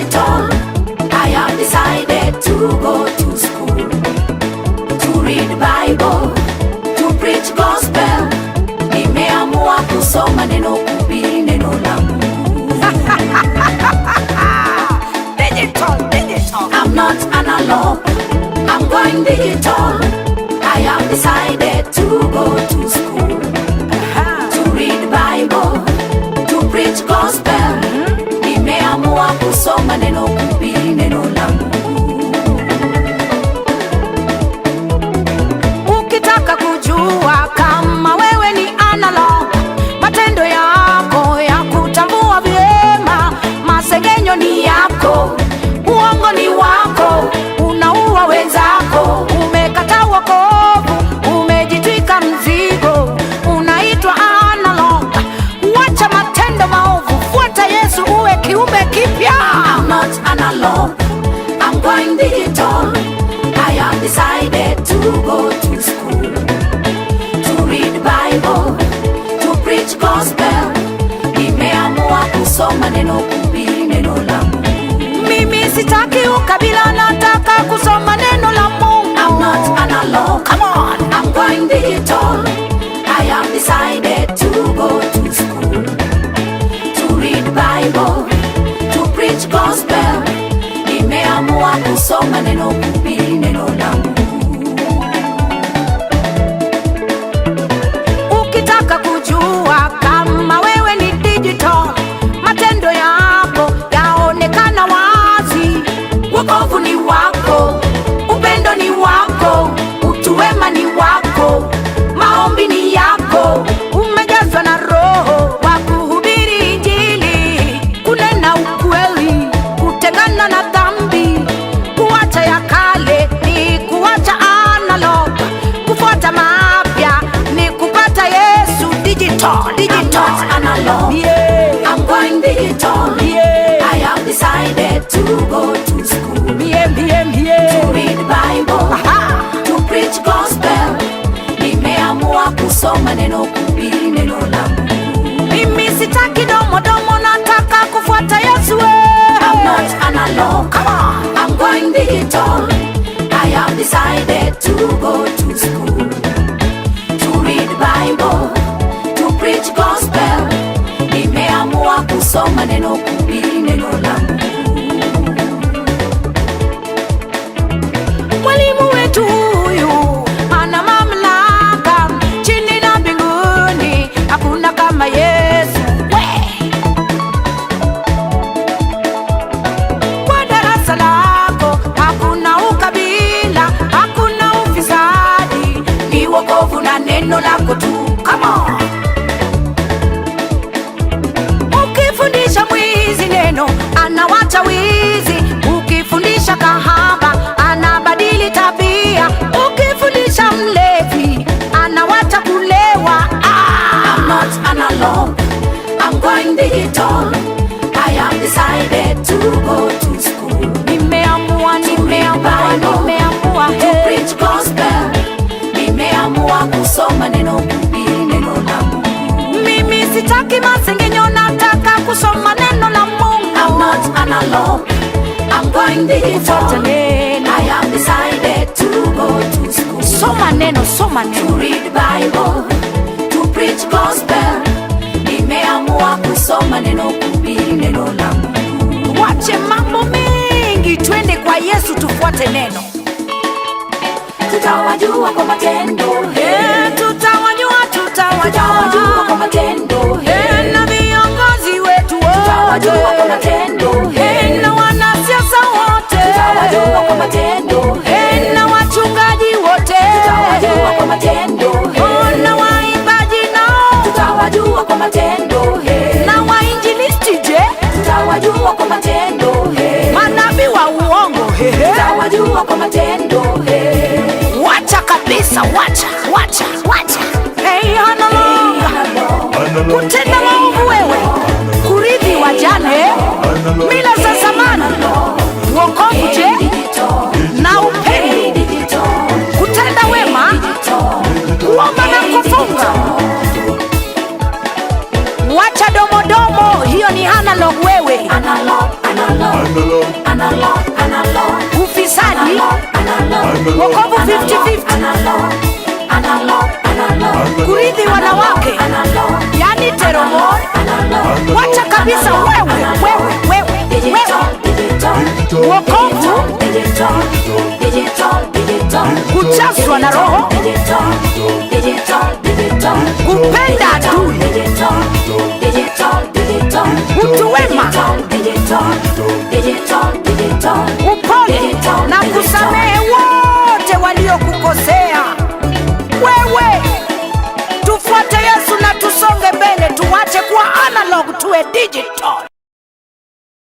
digital. I have decided to go to school, to read Bible, to preach gospel. Nimeamua kusoma neno, kuhubiri neno la Mungu. Digital, digital. I'm not analog, I'm going digital. I have decided to go to school, to read Bible, to preach gospel. Nimeamua kusoma neno, kuhubiri neno la Mungu. Ukitaka kujua kama wewe ni analog, matendo yako ya kutambua vyema. Masengenyo ni yako, uongo ni wako, unaua wenzako, umekataa wokovu, umejitwika mzigo, unaitwa analog. Wacha matendo maovu, fuata Yesu uwe kiumbe kipya. I'm not analog, I'm going digital. I have decided to go to school, to read Bible, to preach gospel. Nimeamua kusoma neno, kuhubiri neno la Mungu. Mimi sitaki ukabila, nataka kusoma neno la Mungu. I'm not analog, Come on. I'm going digital. I have decided to go to school, to read Bible, to preach gospel. Nimeamua kusoma neno, kuhubiri neno la Mungu. Ukitaka kujua kama wewe ni digital, matendo yako yaonekana wazi. Wokovu ni wako, upendo ni wako, utu wema ni wako, maombi ni yako. Umejazwa na Roho wa kuhubiri Injili, kunena ukweli, kutengana na dhambi, kuacha ya kale ni kuacha analog, kufuata mapya ni kupata Yesu digital, I'm digital. not analog, I'm going digital. I have decided to go to school, Yeah, yeah, yeah. to read Bible, to preach gospel. Nimeamua kusoma neno, kuhubiri neno la Mungu. Mimi sitaki domo domo, nataka kufuata Yesu. I'm not analog, Come on. I'm going digital. I have decided to go to school, to read Bible, to preach gospel. Nimeamua kusoma neno, kuhubiri neno la Mungu. Mwalimu wetu huyu ana mamlaka chini na mbinguni, hakuna kama Yesu. We! Kwa darasa lako hakuna ukabila, hakuna ufisadi, ni wokovu na neno lako tu. Come on. Ukifundisha mwizi neno anawacha wizi, ukifundisha kahaba anabadili tabia, ukifundisha mlevi anawacha kulewa. Ah! I'm not analog, I'm going digital. I have decided to go to school, Nimeamua, nimeamua, nimeamua, to hey. Preach gospel. Nimeamua kusoma neno, kuhubiri neno la Mungu. Mimi sitaki masengenyo, nataka kusoma neno la Mungu. I'm not analog, I'm going Fuata digital. Neno, I have decided to go to school, soma neno, soma to neno. Read Bible, to preach gospel. Nimeamua kusoma neno, kuhubiri neno la Mungu. Wache mambo mengi, twende kwa Yesu tufuate neno. Tutawajua kwa matendo, hey. Eh, tutawajua, Tutawajua tutawajua kwa matendo, hey. Eh, na viongozi wetu Tutawajua kwa wote matendo, hey. Eh, na wanasiasa wote Tutawajua kwa matendo, hey. Eh, na wachungaji wote Tutawajua kwa matendo, hey. Oh, na waimbaji nao Tutawajua kwa matendo, hey. Na wainjilisti je, Tutawajua kwa matendo, hey. Manabii wa uongo hehe. Tutawajua kwa matendo, hey. Wacha kabisa, wacha, wacha, wacha. Hey, analog. Kutenda maovu wewe, kurithi wajane, mila za zamani, wokovu je, na upendo, kutenda wema, kuomba na kufunga. Wacha domodomo, hiyo ni analog wewe. Analog, analog. rohoni. Wacha kabisa wewe, wewe, wewe, wewe. Wokovu, kujazwa na Roho, kupenda adui, utu wema, upole na kusamehe wote waliokukosea. Wewe, tufuate Yesu na tusonge mbele, tuwache kuwa analog, tuwe digital.